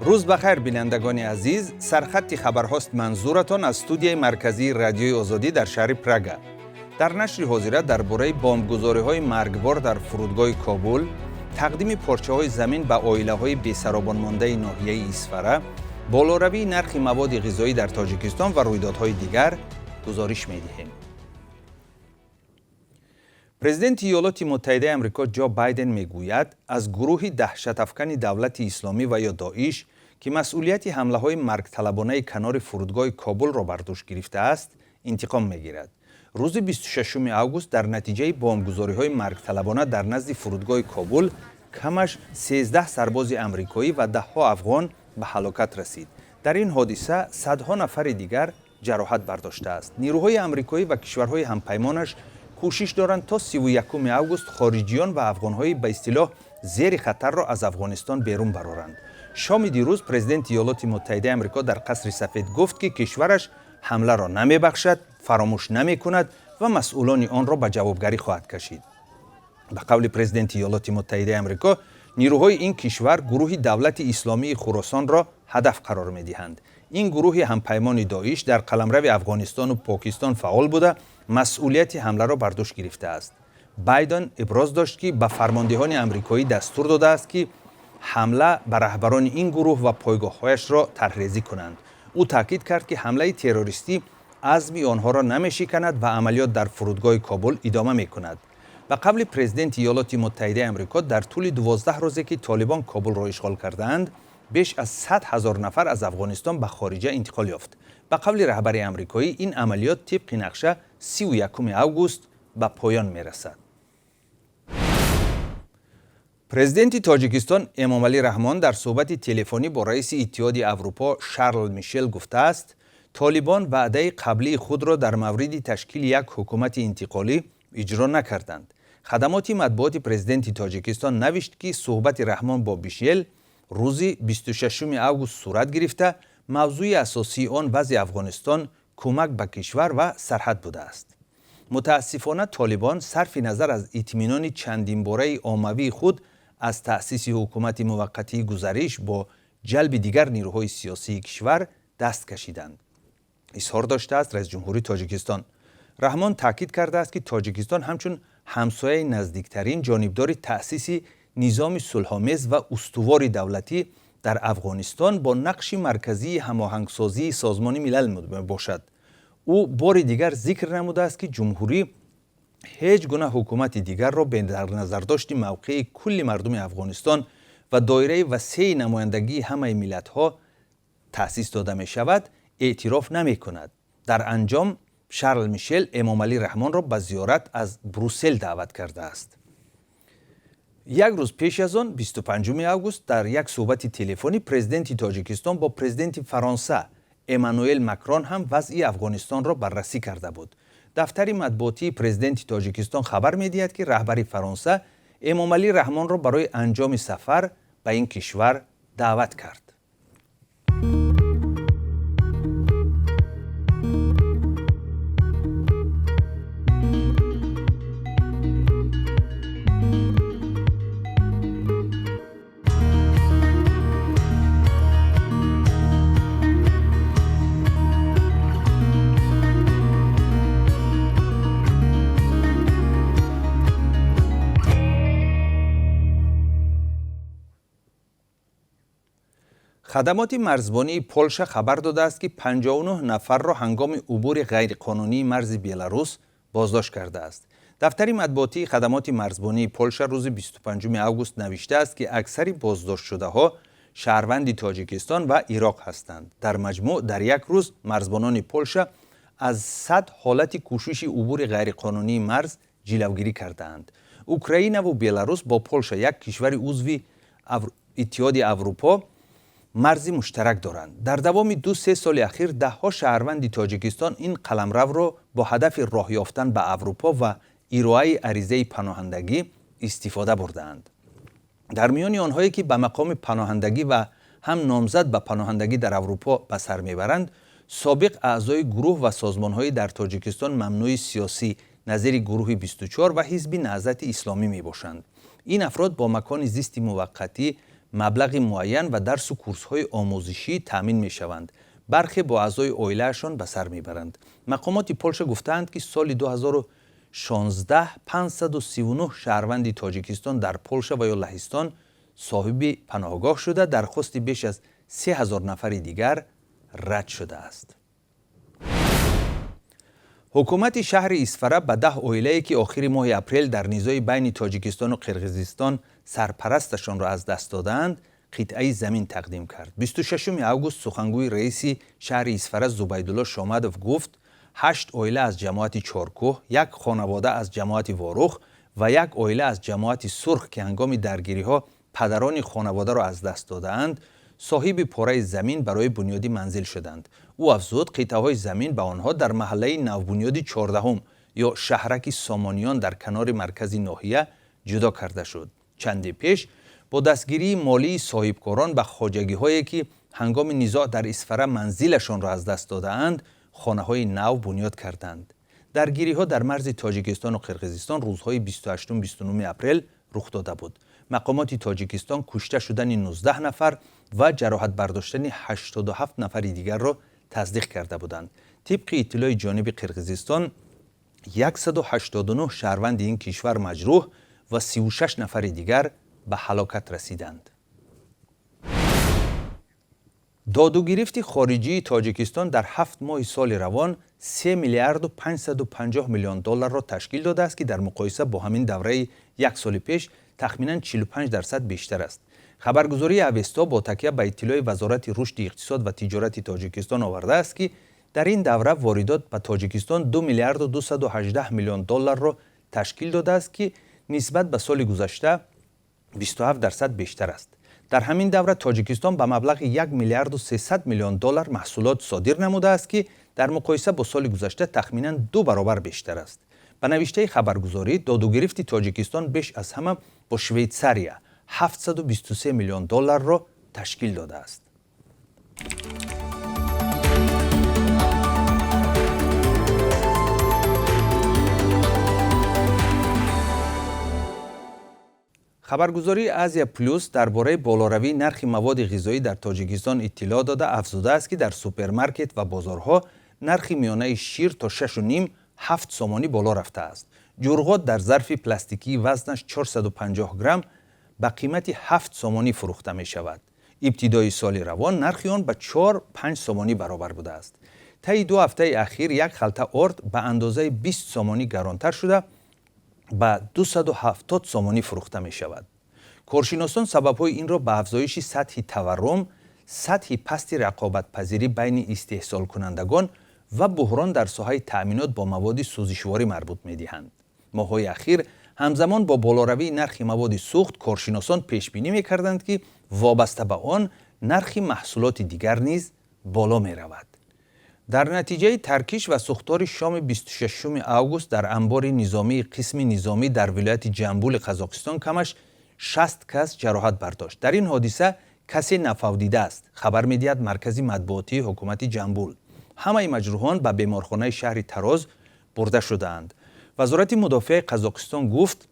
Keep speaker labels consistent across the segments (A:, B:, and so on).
A: Рӯз ба хайр, бинандагони азиз. Сархатти хабарҳост манзуратон аз студияи марказии Радиои Озодӣ дар шаҳри Прага. Дар нашри ҳозира дар бораи бомбгузориҳои маргбор дар фурудгоҳи Кобул, тақдими порчаҳои замин ба оилаҳои бесаробонмондаи ноҳияи Исфара, болоравии нархи маводи ғизоӣ дар Тоҷикистон ва рӯйдодҳои дигар гузориш медиҳем. Президенти Иёлоти Муттаҳидаи Амрико Ҷо Байден мегӯяд, аз гурӯҳи даҳшатафкани Давлати Исломӣ ва ё Доиш, ки масъулияти ҳамлаҳои маргталабонаи канори фурудгоҳи Кобулро бар дӯш гирифтааст, интиқом мегирад. Рӯзи 26 август дар натиҷаи бомбгузориҳои маргталабона дар назди фурудгоҳи Кобул камаш 13 сарбози амрикоӣ ва даҳҳо афғон ба ҳалокат расид. Дар ин ҳодиса садҳо нафари дигар ҷароҳат бардоштааст. Нирӯҳои амрикоӣ ва кишварҳои ҳампаймонаш кӯшиш доранд то 31 август хориҷиён ва афғонҳои ба истилоҳ зери хатарро аз Афғонистон берун бароранд. Шоми дирӯз президенти Иёлоти Муттаҳидаи Амрико дар Қасри Сафед гуфт, ки кишвараш ҳамларо намебахшад, фаромӯш намекунад ва масъулони онро ба ҷавобгарӣ хоҳад кашид. Ба қавли президенти Иёлоти Муттаҳидаи Амрико, нирӯҳои ин кишвар гурӯҳи Давлати Исломии Хуросонро ҳадаф қарор медиҳанд. Ин гурӯҳи ҳампаймони Доиш дар қаламрави Афғонистону Покистон фаъол буда, масъулияти ҳамларо бар дӯш гирифтааст. Байден иброз дошт, ки ба фармондеҳони амрикоӣ дастур додааст, ки ҳамла ба раҳбарони ин гурӯҳ ва пойгоҳҳояшро тарҳрезӣ кунанд. Ӯ таъкид кард, ки ҳамлаи террористӣ азми онҳоро намешиканад ва амалиёт дар фурудгоҳи Кобул идома мекунад. Ба қавли президенти Иёлоти Муттаҳидаи Амрико, дар тӯли 12 рӯзе, ки Толибон Кобулро ишғол кардаанд, беш аз 100 000 нафар аз Афғонистон ба хориҷа интиқол ёфт. Ба қавли раҳбари амрикоӣ, ин амалиёт тибқи нақша 31 август ба поён мерасад. Президенти Тоҷикистон Эмомалӣ Раҳмон дар суҳбати телефонӣ бо раиси Иттиҳоди Аврупо Шарл Мишел гуфтааст, Толибон ваъдаи қаблии худро дар мавриди ташкили як ҳукумати интиқолӣ иҷро накарданд. Хадамоти матбуоти президенти Тоҷикистон навишт, ки суҳбати Раҳмон бо Мишел рӯзи 26 август сурат гирифта, мавзӯи асосии он вазъи Афғонистон, кӯмак ба кишвар ва сарҳад будааст. Мутаассифона, Толибон сарфи назар аз итминони чандинбораи оммавии худ аз таъсиси ҳукумати муваққатии гузариш бо ҷалби дигар нирӯҳои сиёсии кишвар даст кашиданд, изҳор доштааст раисҷумҳури Тоҷикистон. Раҳмон таъкид кардааст, ки Тоҷикистон ҳамчун ҳамсояи наздиктарин ҷонибдори таъсиси низоми сулҳомез ва устувори давлатӣ дар Афғонистон бо нақши марказии ҳамоҳангсозии Созмони Милал мебошад. Ӯ бори дигар зикр намудааст, ки ҷумҳурӣ ҳеҷ гуна ҳукумати дигарро бе дар назардошти мавқеи кулли мардуми Афғонистон ва доираи васеи намояндагии ҳамаи миллатҳо таъсис дода мешавад, эътироф намекунад. Дар анҷом Шарл Мишел Эмомалӣ Раҳмонро ба зиёрат аз Брюссел даъват кардааст. Як рӯз пеш аз он, 25 август, дар як суҳбати телефонӣ президенти Тоҷикистон бо президенти Фаронса Эммануэл Макрон ҳам вазъи Афғонистонро баррасӣ карда буд. Дафтари матбуотии президенти Тоҷикистон хабар медиҳад, ки раҳбари Фаронса Эмомалӣ Раҳмонро барои анҷоми сафар ба ин кишвар даъват кард. Хадамоти марзбонии Полша хабар додааст, ки 59 нафарро ҳангоми убури ғайриқонунии марзи Беларус боздошт кардааст. Дафтари матбуотии хадамоти марзбонии Полша рӯзи 25 август навиштааст, ки аксари боздоштшудаҳо шаҳрванди Тоҷикистон ва Ироқ ҳастанд. Дар маҷмӯъ дар як рӯз марзбонони Полша аз 100 ҳолати кӯшиши убури ғайриқонунии марз ҷилавгирӣ кардаанд. Украинаву Беларус бо Полша, як кишвари узви Иттиҳоди Аврупо, марзи муштарак доранд. Дар давоми 2-3 соли ахир даҳҳо шаҳрванди Тоҷикистон ин қаламравро бо ҳадафи роҳ ёфтан ба Аврупо ва ироаи аризаи паноҳандагӣ истифода бурдаанд. Дар миёни онҳое, ки ба мақоми паноҳандагӣ ва ҳам номзад ба паноҳандагӣ дар Аврупо ба сар мебаранд, собиқ аъзои гурӯҳ ва созмонҳои дар Тоҷикистон мамнӯи сиёсӣ назири гурӯҳи 24 ва Ҳизби Наҳзати Исломӣ мебошанд. Ин афрод бо макони зисти муваққатӣ, Маблағи муайян ва дарсу курсҳои омӯзишӣ таъмин мешаванд. Бархе бо аъзои оилаашон ба сар мебаранд. Мақомоти Полша гуфтаанд, ки соли 2016 539 шаҳрванди Тоҷикистон дар Полша ва ё Лаҳистон соҳиби паноҳгоҳ шуда, дархости беш аз 3000 нафари дигар рад шудааст. Ҳукумати шаҳри Исфара ба 10 оилае, ки охири моҳи апрел дар низои байни Тоҷикистону Қирғизистон сарпарасташонро аз даст додаанд, қитъаи замин тақдим кард. 26 август сухангӯи раиси шаҳри Исфара Зубайдулло Шомадов гуфт, 8 оила аз ҷамоати Чоркӯҳ, як хонавода аз ҷамоати Ворух ва як оила аз ҷамоати Сурх, ки ҳангоми даргириҳо падарони хонаводаро аз даст додаанд, соҳиби пораи замин барои бунёди манзил шуданд. Ӯ афзуд, қитъаҳои замин ба онҳо дар маҳаллаи навбунёди 14-ум ё шаҳраки Сомониён дар канори маркази ноҳия ҷудо карда шуд. Чанде пеш бо дастгирии молии соҳибкорон ба хоҷагиҳое, ки ҳангоми низоъ дар Исфара манзилашонро аз даст додаанд, хонаҳои нав бунёд карданд. Даргириҳо дар марзи Тоҷикистону Қирғизистон рӯзҳои 28-29 апрел рух дода буд. Мақомоти Тоҷикистон кушта шудани 19 нафар ва ҷароҳат бардоштани 87 нафари дигарро тасдиқ карда буданд. Тибқи иттилои ҷониби Қирғизистон, 189 шаҳрванди ин кишвар маҷрӯҳ ва 36 нафари дигар ба ҳалокат расиданд. Додугирифти хориҷии Тоҷикистон дар 7 моҳи соли равон 3 миллиарду 550 миллион долларро ташкил додааст, ки дар муқоиса бо ҳамин давраи як соли пеш тахминан 45% бештар аст. Хабаргузории Авесто бо такя ба иттилои Вазорати рушди иқтисод ва тиҷорати Тоҷикистон овардааст, ки дар ин давра воридот ба Тоҷикистон 2 миллиарду 218 миллион долларро ташкил додааст, ки нисбат ба соли гузашта 27% бештар аст. Дар ҳамин давра Тоҷикистон ба маблағи 1 миллиарду 300 миллион доллар маҳсулот содир намудааст, ки дар муқоиса бо соли гузашта тахминан 2 баробар бештар аст. Ба навиштаи хабаргузорӣ, додугирифти Тоҷикистон беш аз ҳама бо Швейтсария 723 миллион долларро ташкил додааст. Хабаргузории Азия Плюс дар бораи болоравии нархи маводи ғизоӣ дар Тоҷикистон иттилоъ дода, афзудааст, ки дар супермаркет ва бозорҳо нархи миёнаи шир то 6,5-7 сомонӣ боло рафтааст. Ҷурғот дар зарфи пластикии вазнаш 450 грамм ба қимати 7 сомонӣ фурӯхта мешавад. Ибтидои соли равон нархи он ба 4-5 сомонӣ баробар будааст. Таи 2 ҳафтаи ахир як халта орд ба андозаи 20 сомонӣ гаронтар шуда, ба 270 сомонӣ фурӯхта мешавад. Коршиносон сабабҳои инро ба афзоиши сатҳи таваррум, сатҳи пасти рақобатпазирӣ байни истеҳсолкунандагон ва буҳрон дар соҳаи таъминот бо маводи сӯзишворӣ марбут медиҳанд. Моҳҳои ахир ҳамзамон бо болоравии нархи маводи сӯхт коршиносон пешбинӣ мекарданд, ки вобаста ба он нархи маҳсулоти дигар низ боло меравад. Дар натиҷаи таркиш ва сӯхтори шоми 26 август дар анбори низомии қисми низомӣ дар вилояти Ҷамбули Қазоқистон камаш 60 кас ҷароҳат бардошт. Дар ин ҳодиса касе нафавдидааст, хабар медиҳад маркази матбуотии ҳукумати Ҷамбул. Ҳамаи маҷрӯҳон ба беморхонаи шаҳри Тароз бурда шудаанд. Вазорати мудофиаи Қазоқистон гуфт,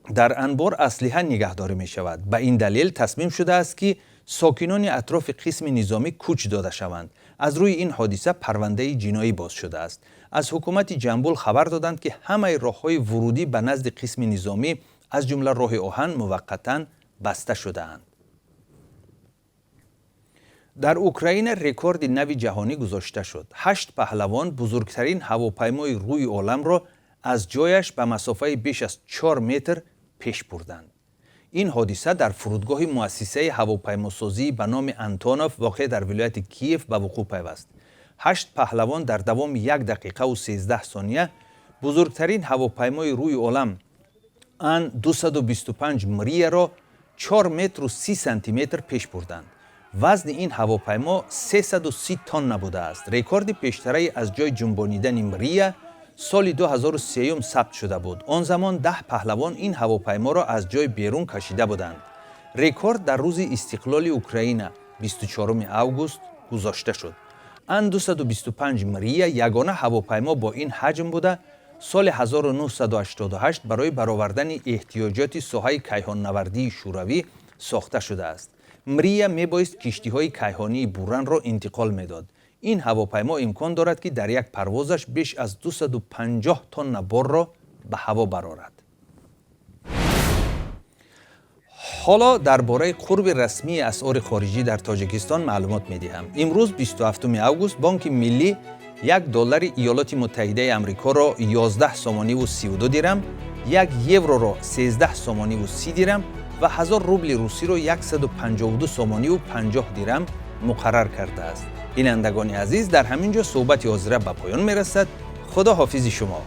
A: дар анбор аслиҳа нигаҳдорӣ мешавад. Ба ин далел тасмим шудааст, ки сокинони атрофи қисми низомӣ кӯч дода шаванд. Аз рӯи ин ҳодиса парвандаи ҷиноӣ боз шудааст. Аз ҳукумати Ҷамбул хабар доданд, ки ҳамаи роҳҳои вурудӣ ба назди қисми низомӣ, аз ҷумла роҳи оҳан, муваққатан баста шудаанд. Дар Украина рекорди нави ҷаҳонӣ гузошта шуд. 8 паҳлавон бузургтарин ҳавопаймои рӯи оламро аз ҷояш ба масофаи беш аз 4 метр пеш бурданд. Ин ҳодиса дар фурудгоҳи муассисаи ҳавопаймосозии ба номи Антонов воқеъ дар вилояти Киев ба вуқӯъ пайваст. 8 паҳлавон дар давоми 1 дақиқаву 13 сония бузургтарин ҳавопаймои рӯи олам Ан-225 Мрияро 4 метру 30 сантиметр пеш бурданд. Вазни ин ҳавопаймо 330 тонна будааст. Рекорди пештараи аз ҷой ҷунбонидани Мрия соли 2003 сабт шуда буд. Он замон 10 паҳлавон ин ҳавопайморо аз ҷой берун кашида буданд. Рекорд дар рӯзи истиқлоли Украина 24 август гузошта шуд. Ан-225 Мрия ягона ҳавопаймо бо ин ҳаҷм буда, соли 1988 барои баровардани эҳтиёҷоти соҳаи кайҳоннавардии Шӯравӣ сохта шудааст. Мрия мебоист киштиҳои кайҳонии Буранро интиқол медод. Ин ҳавопаймо имкон дорад, ки дар як парвозаш беш аз 250 тонна борро ба ҳаво барорад. Ҳоло дар бораи қурби расмии асъори хориҷӣ дар Тоҷикистон маълумот медиҳам. Имрӯз, 27 август, Бонки Миллӣ 1 доллари Иёлоти Муттаҳидаи Амрикоро 11 сомониву 32 дирам, 1 евроро 13 сомониву 30 дирам ва 1000 рубли русиро 152 сомониву 50 дирам муқаррар кардааст. Бинандагони азиз, дар ҳамин ҷо суҳбати ҳозира ба поён мерасад. Худо ҳофизи шумо.